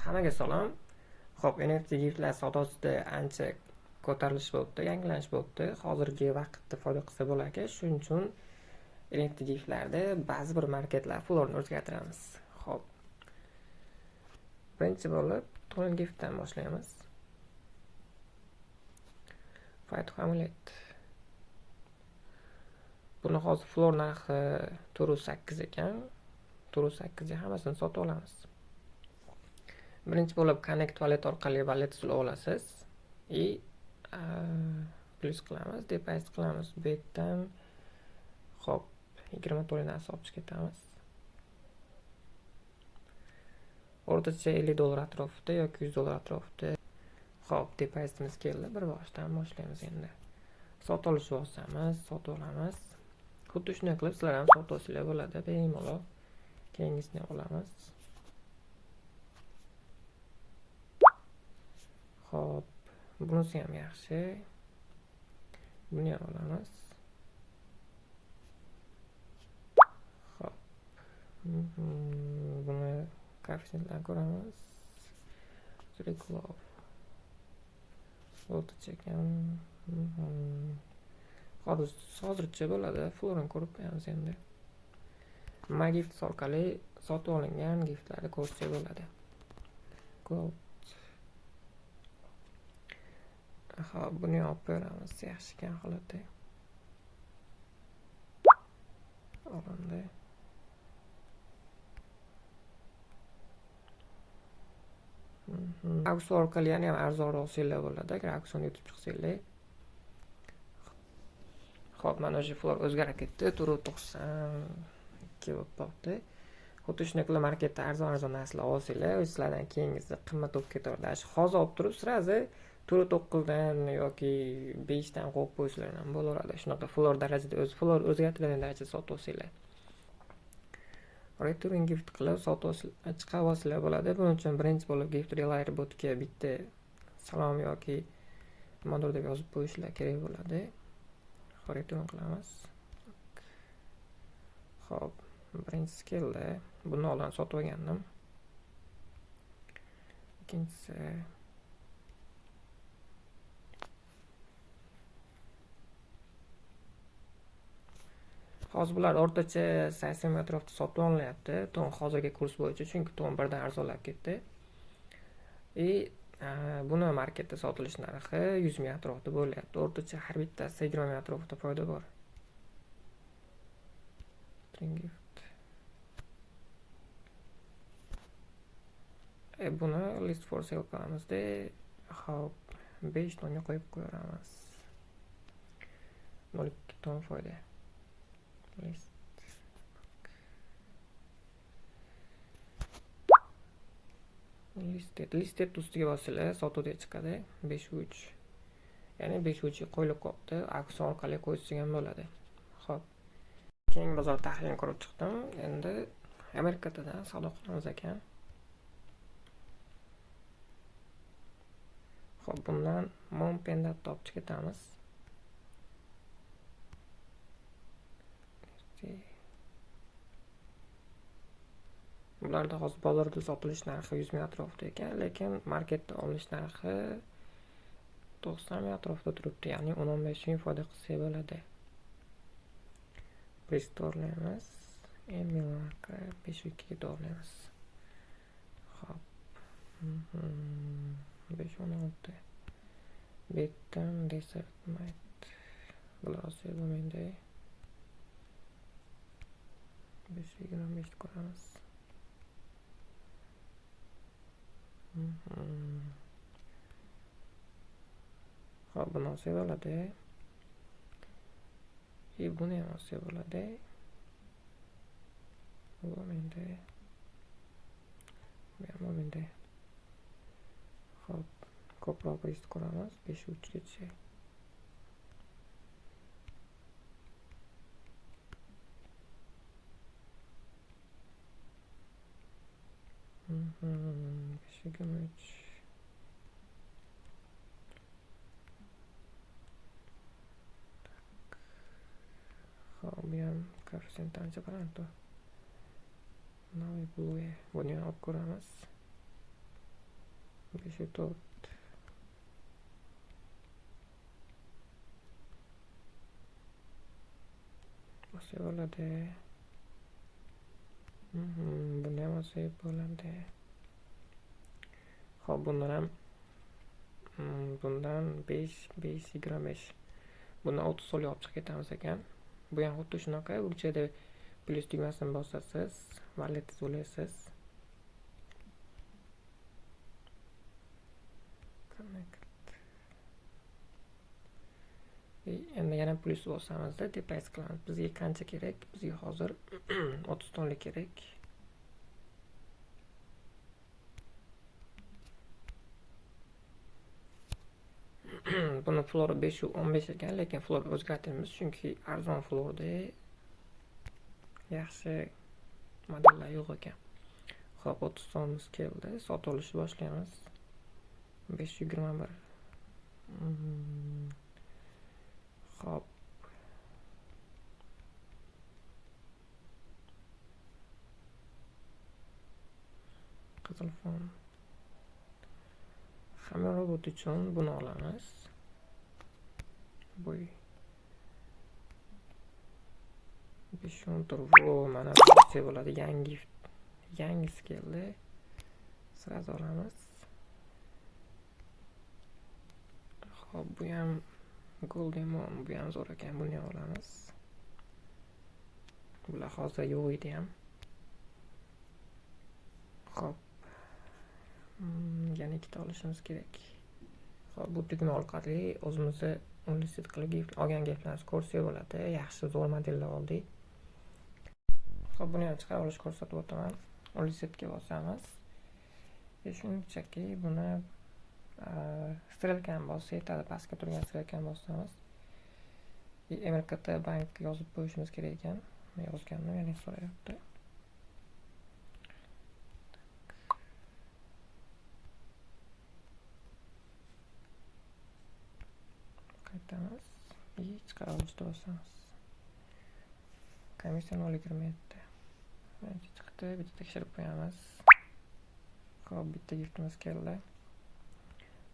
Hammaga salom. Xo'p, NFT giftlar savdosida ancha ko'tarilish bo'libdi, yangilanish bo'libdi. Hozirgi vaqtda foyda qilsa bo'lar. Shuning uchun NFT giftlarda ba'zi bir marketlar floorni o'zgartiramiz. Xo'p. Birinchi bo'lib Toon giftdan boshlaymiz. Fight Amulet. Buni hozir floor narxi 408 ekan. 408 ga hammasini sotib olamiz. Birinchi bo'lib Connect Wallet orqali wallet ulab olasiz. И plyus qilamiz, deposit qilamiz. Bu yerdan xo'p, 20 to'la narsa olib chiqib ketamiz. O'rtacha $50 atrofida yoki $100 atrofida. Xo'p, depozitimiz keldi. Bir boshdan boshlaymiz endi. Sotib olishni bosamiz, sotib olamiz. Xuddi shunday qilib sizlar ham sotib olsanglar bo'ladi, bemalol. Keyingisini olamiz. Xo'p, bunisi ham yaxshi. Buni ham olamiz. Xo'p. Buni koeffitsiyentlarni ko'ramiz. Reklov. O'rtacha ekan. Hozircha bo'ladi. Floorni ko'rib qo'yamiz endi. My Gifts orqali sotib olingan giftlarni ko'rsa bo'ladi. Gold. Xo'p, buni olib ko'ramiz. Yaxshi ekan holati. Olindi. Auksion orqali yana ham arzonroq olsanglar bo'ladi. Agar auksionni yutib chiqsanglar. Xo'p, mana o'sha floor o'zgarib ketdi. 492 bo'lib qoldi. Xuddi shunday qilib marketda arzon-arzon narsalar olsanglar, o'zi sizlardan keyingisi qimmat bo'lib ketaveradi. Shu hozir olib turib, sразу 4.9 dan yoki 5 dan qo'yib qo'ysanglar ham bo'laveradi. Shunaqa floor darajada o'zi floor o'zgartirilgan darajada sotib olsanglar. Return gift qilib sotib chiqarib olsanglar bo'ladi. Buning uchun birinchi bo'lib gift relayer botga bitta salom yoki nimadir deb yozib qo'yishlar kerak bo'ladi. Return qilamiz. Xo'p, birinchisi keldi. Buni oldin sotib olgandim. Ikkinchisi hozir bular o'rtacha 80 ming atrofida sotib olinyapti. Ton hozirgi kurs bo'yicha, chunki ton birdan arzonlab ketdi. И buni marketda sotilish narxi 100 ming atrofida bo'lyapti. O'rtacha har bittasi 20 ming atrofida foyda bor. Buni list for sale qilamizda, xo'p, 5 tonga qo'yib qo'yamiz. 0.2 ton foyda. List. Listed ustiga bosinglar, sotuvga chiqadi. 5.3. Ya'ni 5.3 qo'yilib qolibdi. Auksion orqali qo'ysak ham bo'ladi. Xo'p. Keyingi bozor tahlilini ko'rib chiqdim. Endi Amerikadan savdo qilamiz ekan. Xo'p, bundan Moon Pendant olib chiqib ketamiz. Bularda hozir bozorda sotilish narxi 100 ming atrofida ekan, lekin marketda olish narxi 90 ming atrofida turibdi, ya'ni 10-15 ming foyda qilsak bo'ladi. Price to'g'rilaymiz. Email 5.2 ga to'g'rilaymiz. Xo'p. 5.16. Betdan Desert Night. Bular olsak bo'lmaydi. 5.25 ko'ramiz. Xo'p, buni olsak bo'ladi. И buni ham olsak bo'ladi. Bo'lmaydi. Bu ham bo'lmaydi. Xo'p, ko'proq price ko'ramiz. 5.3 gacha. 5.23. Xo'p, bu ham koeffitsient ancha baland. Navi Blue. Buni ham olib ko'ramiz. 504. Olsak bo'ladi. Buni ham olsak bo'ladi. Xo'p, bundan ham bundan 5, 5, 25. Bundan 30 so'lga olib chiqib ketamiz ekan. Bu ham xuddi shunaqa, burchakda plyus tugmasini bosasiz, wallet ulaysiz. Connect. Endi yana plyus bosamizda depozit qilamiz. Bizga qancha kerak? Bizga hozir 30 tonlik kerak. Buni floor 515 ekan, lekin floor o'zgartiramiz, chunki arzon floorda yaxshi modellar yo'q ekan. Xo'p, 30 tonimiz keldi. Sotib olishni boshlaymiz. 521. Xo'p. Qizil fon. Hamma robot uchun buni olamiz. Bo'y. 514. Vo, mana bu bo'ladi. Yangisi keldi. Sразу olamiz. Xo'p, bu ham Golden Moon, bu ham zo'r ekan, buni ham olamiz. Bular hozir yo'q edi ham. Xo'p. Yana ikkita olishimiz kerak. Xo'p, bu tugma orqali o'zimizni unlisted qilib olgan gaplarimizni ko'rsak bo'ladi. Yaxshi zo'r modellar oldik. Xo'p, buni ham chiqarib olishni ko'rsatib o'taman. Unlistedga bosamiz. Shunchaki buni strelkani bossak yetadi, pastga turgan strelkani bossamiz. MRKT bank yozib qo'yishimiz kerak ekan. Men yozgandim, yana so'rayapti. Qaytamiz. Chiqarib olishni bosamiz. Komissiya 0.27. Birinchi chiqdi, bitta tekshirib qo'yamiz. Xo'p, bitta giftimiz keldi.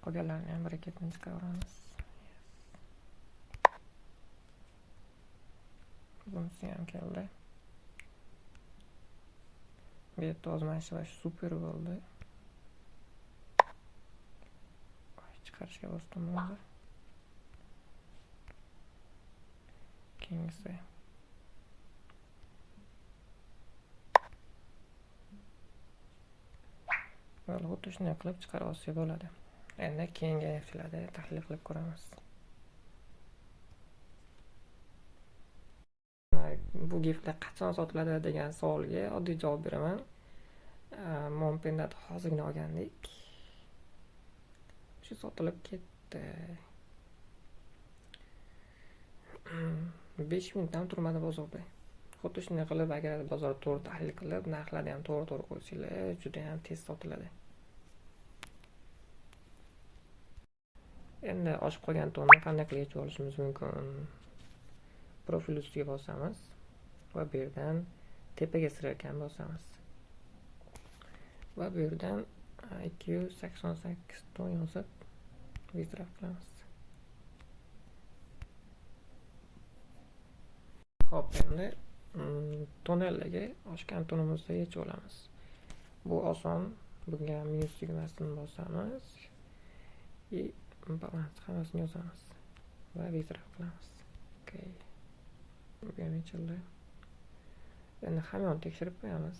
Qolganlarini ham bir-ikkitdan chiqaramiz. Bunisi ham keldi. Bu yerda hozir mana shu super bo'ldi. Chiqarishga bosdim hozir. Keyingisi. Xuddi shunday qilib chiqarib olsak bo'ladi. Endi keyingi NFTlarda tahlil qilib ko'ramiz. Bu giftlar qachon sotiladi degan savolga oddiy javob beraman. Monpenda'da hozirgina olgandik. Shu sotilib ketdi. 5 minutdan turmadi bozorda. Xuddi shunday qilib agar bozor to'g'ri tahlil qilib, narxlarni ham to'g'ri-to'g'ri qo'ysanglar, juda ham tez sotiladi. Endi oshib qolgan tonni qanday qilib yechib olishimiz mumkin? Profil ustiga bosamiz va bu yerdan tepaga strelkani bosamiz. Va bu yerdan 288 ton yozib withdraw qilamiz. Xo'p, endi tonellarga oshgan tonimizni yechib olamiz. Bu oson. Bunga minus tugmasini bosamiz. Balans hammasini yozamiz va withdraw qilamiz. Okay. Bu ham yechildi. Endi hamyonni tekshirib qo'yamiz.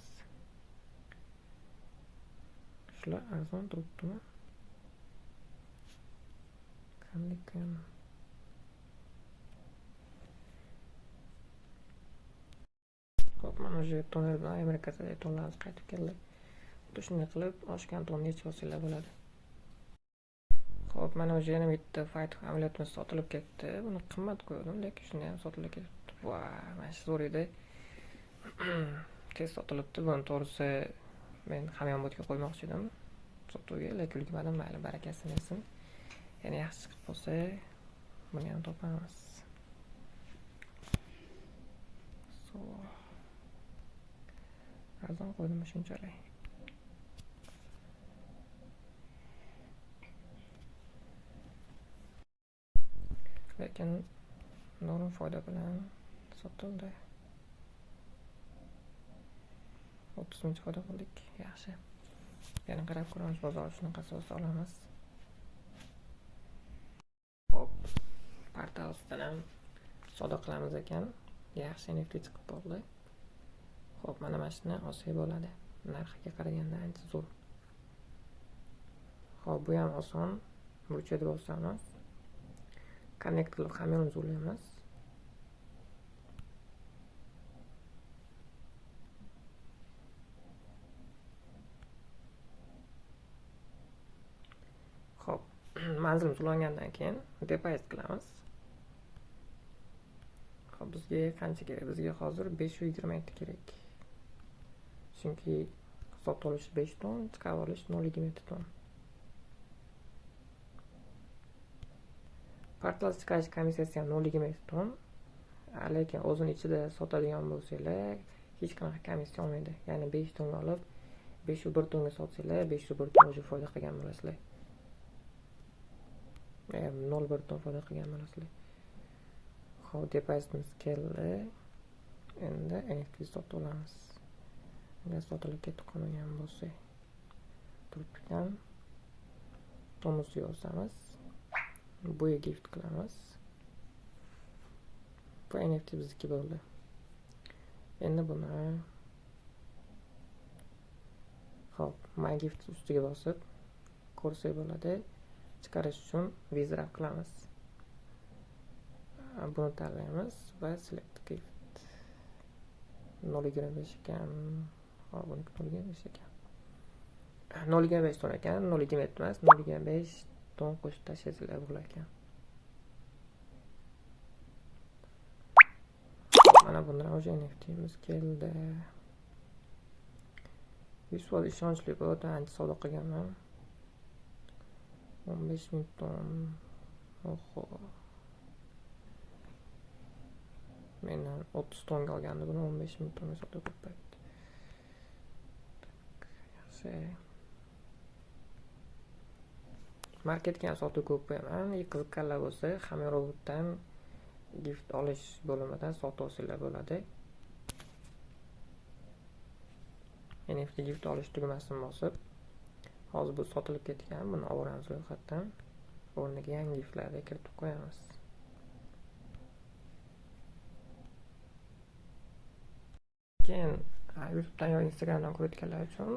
Shular arzon turibdimi? Qanday? Xo'p, mana o'sha tonel bilan Amerikadagi tonlarimiz qaytib keldi. Xuddi shunday qilib oshgan tonni yechib olsanglar bo'ladi. Xo'p, mana o'sha yana bitta fight amaliyotimiz sotilib ketdi. Buni qimmat qo'ydim, lekin shunda ham sotilib ketdi. Va, mana shu zo'r edi. Tez sotilibdi. Buni to'g'risi men hamyonbotga qo'ymoqchi edim sotuvga, lekin ulgurmadim. Mayli, barakasini bersin. Yana yaxshi chiqib qolsa, buni ham topamiz. So, arzon qo'ydim shunchalik. Lekin norim foyda bilan sotildi. 30 ming foyda qildik. Yaxshi. Yana qarab ko'ramiz, bozor shunaqasi bo'lsa olamiz. Xo'p, portalsdan ham savdo qilamiz ekan. Yaxshi NFT chiqib qoldi. Xo'p, mana shuni olsak bo'ladi. Narxiga qaraganda ancha zo'r. Xo'p, bu ham oson. Burchakda bosamiz. Connect qilib hamyonimizni ulaymiz. Xo'p, manzilimiz ulangandan keyin deposit qilamiz. Xo'p, bizga qancha kerak? Bizga hozir 527 kerak. Chunki sotib olish 5 ton, chiqarib olish 0.27 ton. Portal chiqarish komissiyasi ham 0.27 ton. Lekin o'zini ichida sotadigan bo'lsanglar, hech qanaqa komissiya olmaydi. Ya'ni 5 tonga olib, 501 tonga sotsanglar, 501 ton уже foyda qilgan bo'lasizlar. 0.1 ton foyda qilgan bo'lasizlar. Xo'p, depozitimiz keldi. Endi NFT sotib olamiz. Agar sotilib ketib qolmagan bo'lsa, turibdi. Tonus yozamiz. Bu gift qilamiz. Bu NFT bizniki bo'ldi. Endi buni xo'p, my gift ustiga bosib ko'rsak bo'ladi. Chiqarish uchun withdraw qilamiz. Buni tanlaymiz va select gift. 0.25 ekan. Xo'p, buniki 0.25 ekan. 0.25 ton ekan, 0.27 emas, 0.25 ton qo'shib tashlaysizlar bo'lar ekan. Mana bundan o'sha NFTimiz keldi. 100% ishonchli bo'ladi, ancha savdo qilganman. 15 ming ton. Oho. Mendan 30 tonga olgandi, buni 15 ming tonga sotib qo'yibdi. Yaxshi. Marketga ham sotib ko'p qo'yaman. Qiziqqanlar bo'lsa, Hamyon robotdan gift olish bo'limidan sotib olsanglar bo'ladi. NFT gift olish tugmasini bosib, hozir bu sotilib ketgan, buni olamiz ro'yxatdan. O'rniga yangi giftlarni kiritib qo'yamiz. Keyin YouTube'dan yoki Instagramdan ko'rayotganlar uchun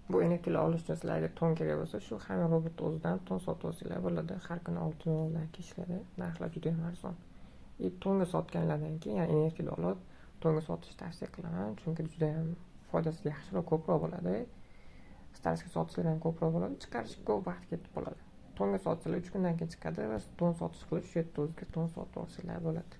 bu NFTlar olish uchun sizlarga ton kerak bo'lsa, shu Hamyon robot o'zidan ton sotib olsanglar bo'ladi. Har kuni 6:00 dan kechiladi. Narxlar juda ham arzon. Tonga sotganlardan keyin, ya'ni NFTni olib, tonga sotishni tavsiya qilaman, chunki juda ham foydasi yaxshiroq, ko'proq bo'ladi. Starsga sotishlar ham ko'proq bo'ladi, chiqarish ko'p vaqt ketib qoladi. Tonga sotsalar 3 kundan keyin chiqadi va ton sotish qilib, shu yerda o'ziga ton sotib olsanglar bo'ladi.